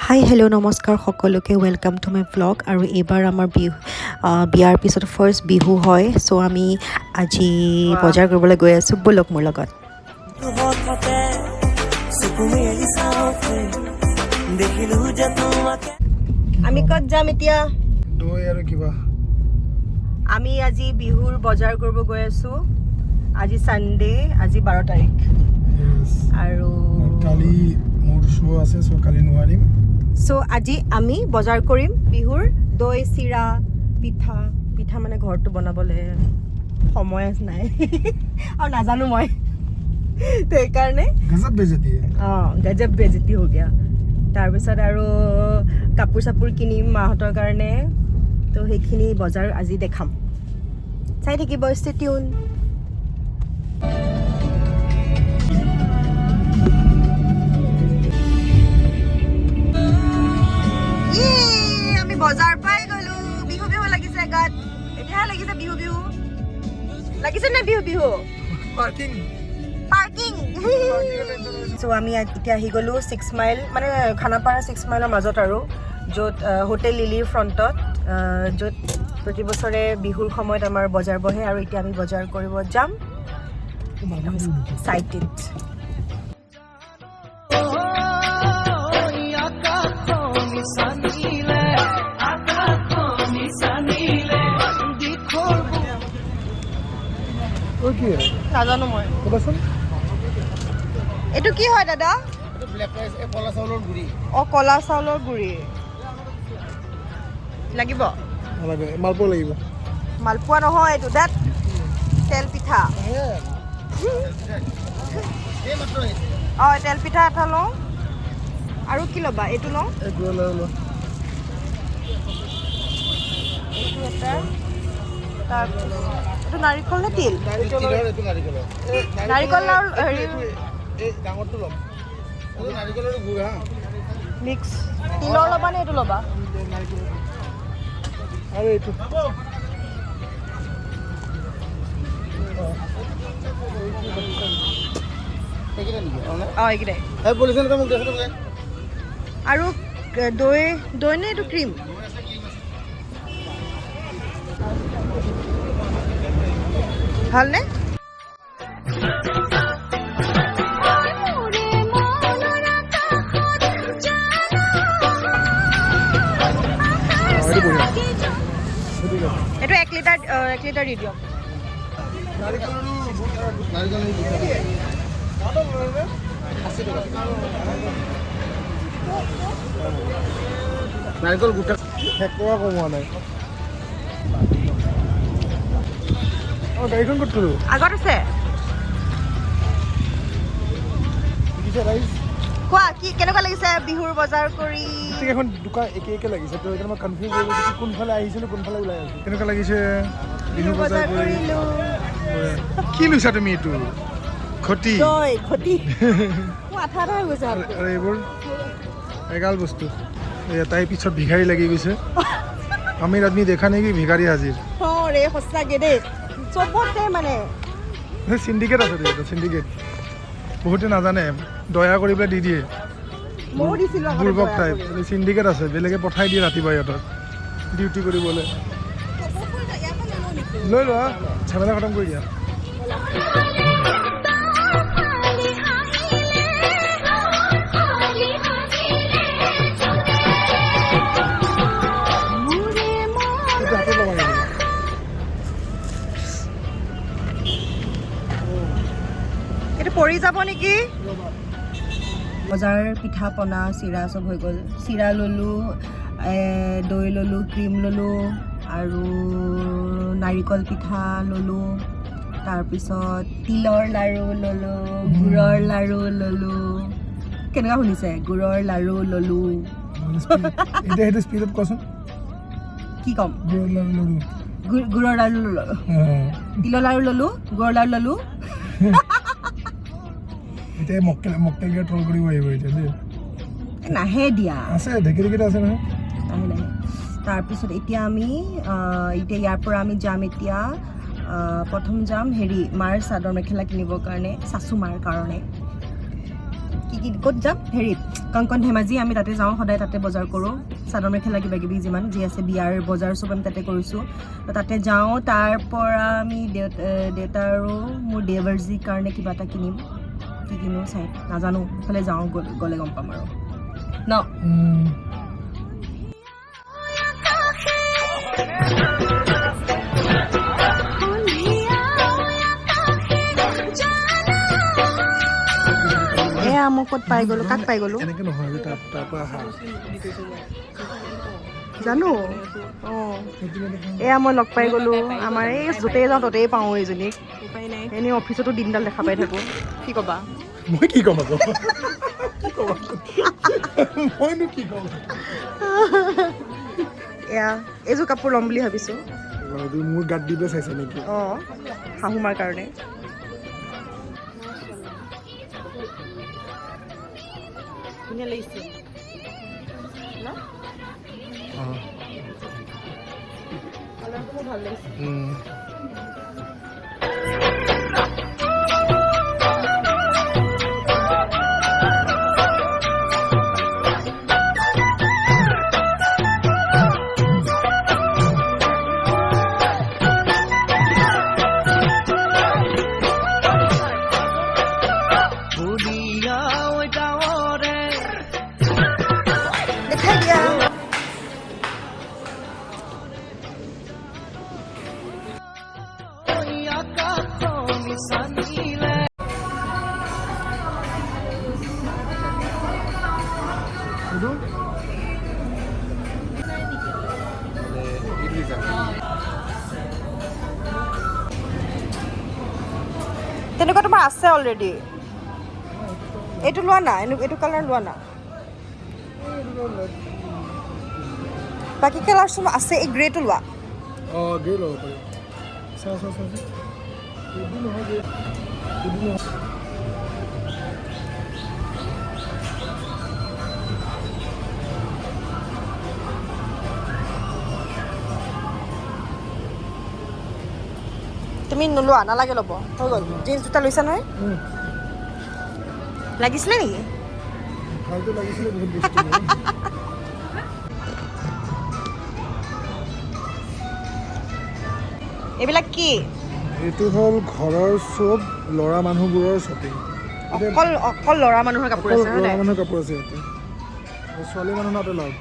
হাই, hello', নমস্কাৰ সকলোকে। Welcome to my vlog. আৰু এইবাৰ আমাৰ বিহু, বিয়াৰ পিছত ফাৰ্ষ্ট বিহু হয়। চ' আমি আজি বজাৰ কৰিবলৈ গৈ আছোঁ। ব'লক মোৰ লগত। হঠাতে চকু মেলি চাওঁতে দেখিলো যে তোমাকে। আমি ক'ত যাম এতিয়া? দৈ আৰু কিবা। আমি আজি বিহুৰ বজাৰ কৰিব গৈ আছোঁ। আজি ছানডে, আজি 12 তাৰিখ আৰু কালি মোৰ শ্ব' আছে, চ' কালি নোৱাৰিম। চ' আজি আমি বজাৰ কৰিম বিহুৰ দৈ, চিৰা, পিঠা। পিঠা মানে ঘৰটো বনাবলৈ সময় নাই আৰু নাজানো মই, তো সেইকাৰণে। गजब बेइज्जती। অঁ, गजब बेइज्जती हो गया। তাৰপিছত আৰু কাপোৰ চাপোৰ কিনিম মাহঁতৰ কাৰণে। তো সেইখিনি বজাৰ আজি দেখাম, চাই থাকিব, ষ্টে টিউন। আমি বজাৰ পাই গ'লো। বিহু বিহু লাগিছে গাত। এতিয়াহে লাগিছে বিহু বিহু লাগিছে নে? বিহু বিহু। পাৰ্কিং। পাৰ্কিং। চ' আমি এতিয়া আহি গ'লোঁ ছিক্স মাইল, মানে খানাপাৰা ছিক্স মাইলৰ মাজত আৰু য'ত হোটেল লিলিৰ ফ্ৰণ্টত, য'ত প্ৰতি বছৰে বিহুৰ সময়ত আমাৰ বজাৰ বহে। আৰু এতিয়া আমি বজাৰ কৰিব যাম। এক্সাইটেড। আকাশখনি চানিলে, আকাশখনি চানিলে দিখৰ ঐ, কি? নাজানো মই। ক'বাচোন। এইটো কি হয় দাদা? ব্লেক ৰাইচ, এই ক'লা চাউলৰ গুড়ি। অঁ, ক'লা চাউলৰ গুড়ি লাগিব। নালাগে, মালপোৱা লাগিব। মালপোৱা নহয় এইটো, দাত তেল পিঠা। অঁ, তেল পিঠা এটা লওঁ। আৰু কি ল'বা? এইটো লওঁ। এই গুড়ৰ লাৰু লোৱা। এইটো এটা, তাৰপিছত এইটো নাৰিকল নে তিল? এইটো নাৰিকলৰ। নাৰিকল আৰু হেৰি। এই ডাঙৰটো ল'ম। এইটো নাৰিকলৰ গুড় হা। মিক্স তিলৰ ল'বা নে এইটো ল'বা? আৰু এইটো। অঁ, এইকেইটাই। আৰু দৈ, দৈ নে এইটো ক্ৰীম? ভালনে? এইটো বঢ়িয়া। এইটো 1 লিটাৰ, 1 লিটাৰ দি দিয়ক। নাৰিকল। নাৰিকল গোটা 1 টকা কমোৱা নাই। অঁ, গাড়ীখন ক'ত থলো? আগত আছে। দেখিছে ৰাইজ? কোৱা, কি কেনেকুৱা লাগিছে বিহুৰ বজাৰ কৰি? গোটেইকেইখন দোকান একে একে লাগিছে, তো সেইকাৰণে মই কনফিউজ হৈ গৈছোঁ কোনফালে আহিছিলোঁ, কোনফালে ওলাই আছোঁ। কেনেকুৱা লাগিছে বিহু বজাৰ কৰি? কৰিলোঁ। কি লৈছা তুমি? এইটো ঘটি? দৈ ঘটি। মোৰ আঠা আঠা হৈ গৈছে হাতটো। আৰু এইবোৰ এগাল বস্তু। এয়া তাইৰ পিছত ভিখাৰী লাগি গৈছে। আমিৰ আদমি দেখা নেকি, ভিখাৰী হাজিৰ। অঁ ৰে, সঁচাকে দেই, চবতে মানে। চিণ্ডিকেট আছে দেই, এটা চিণ্ডিকেট। বহুতে নাজানে, দয়া কৰি পেলাই দি দিয়ে। ময়ো দিছিলোঁ আগতে। বুৰ্বক দয়া টাইপ। কৰি। চিণ্ডিকেট আছে, বেলেগে পঠাই দিয়ে ৰাতিপুৱা ইহঁতক ডিউটি কৰিবলৈ। ইয়াৰ পৰা নলওঁ নেকি? লৈ লোৱা, ঝামেলা খতম কৰি দিয়া। এইটো হাতত ল'বা নেকি? এইটো পৰি যাব নেকি? বজাৰ, পিঠা পনা, চিৰা চব হৈ গ'ল। চিৰা ল'লোঁ, দৈ ল'লোঁ, ক্ৰীম ল'লোঁ আৰু নাৰিকল পিঠা ল'লোঁ। তাৰপিছত তিলৰ লাড়ু ল'লোঁ, গুৰৰ লাড়ু ল'লোঁ। কেনেকুৱা শুনিছে? গুৰৰ লাড়ু ল'লোঁ। এতিয়া সেইটো স্পীডত কোৱাচোন। কি ক'ম? গুৰৰ লাড়ু ল'লোঁ। গুৰৰ লাড়ু ল'লোঁ, তিলৰ লাড়ু ল'লোঁ, গুৰৰ লাড়ু ল'লোঁ। এতিয়া মক্কেল মক্কেলকেইটা ট্ৰল কৰিব আহিব এতিয়া দেই। নাহে দিয়া। আছে, ঢেঁকী ঢেঁকীত আছে নহয়। নাহে নাহে। তাৰপিছত এতিয়া আমি এতিয়া ইয়াৰ পৰা আমি যাম। এতিয়া প্ৰথম যাম হেৰি, মাৰ চাদৰ মেখেলা কিনিবৰ কাৰণে, শাশু মাৰ কাৰণে। কি কি ক'ত যাম, হেৰিত কংকন ধেমাজি, আমি তাতে যাওঁ সদায়, তাতে বজাৰ কৰোঁ। চাদৰ মেখেলা কিবা কিবি যিমান যি আছে বিয়াৰ বজাৰ চব আমি তাতে কৰিছোঁ। তো তাতে যাওঁ। তাৰ পৰা আমি দেউতা আৰু মোৰ দেৱৰজীৰ কাৰণে কিবা এটা কিনিম। কি কিনো চাই নাজানো, সেইফালে যাওঁ, গ'লে গম পাম আৰু ন। এয়া মই ক'ত পাই গ'লো, কাক পাই গ'লো এনেকে নহয়, তাৰ তাৰ পৰা আহা। জানো। অঁ, এয়া মই লগ পাই গ'লো। আমাৰ এই য'তেই যাওঁ ত'তেই পাওঁ এইজনীক। এনেই অফিচতো দিনডাল দেখা পাই থাকোঁ। কি ক'বা? মই কি ক'ম আকৌ? কি ক'ম মইনো, কি ক'ম? এয়া এইযোৰ কাপোৰ ল'ম বুলি ভাবিছোঁ। এইটো মোৰ গাত দি পেলাই চাইছে নেকি? অঁ, শাহুমাৰ কাৰণে। ধুনীয়া লাগিছে ন? অঁ। কালাৰটো মোৰ ভাল লাগিছে। ধুনীয়া ডাৱৰে দেখাই দিয়া। আকাশখনি চানিলে। এইটো তেনেকুৱা তোমাৰ আছে অলৰেডি। এইটো লোৱা না, এইটো কালাৰ লোৱা না। বাকী কালাৰচোন আছে, এই গ্ৰেটো লোৱা। অঁ, গ্ৰে ল'ব পাৰি। চাওঁ চাওঁ চাওঁ চাওঁ। এইটো নহয়, গ্ৰে এইটো নহয়। তুমি নোলোৱা? নালাগে ল'ব, হৈ গ'ল। জিন্স দুটা লৈছা নহয়? লাগিছিলে নেকি? ভালটো লাগিছিলে বহুত বস্তু মোৰ। এইবিলাক কি? এইটো হ'ল ঘৰৰ চব ল'ৰা মানুহবোৰৰ শ্বপিং। অকল অকল ল'ৰা মানুহৰ কাপোৰ অকল আছে হয় ল'ৰা নাই? মানুহৰ কাপোৰ আছে ইয়াতে আৰু ছোৱালী মানুহ not allowed.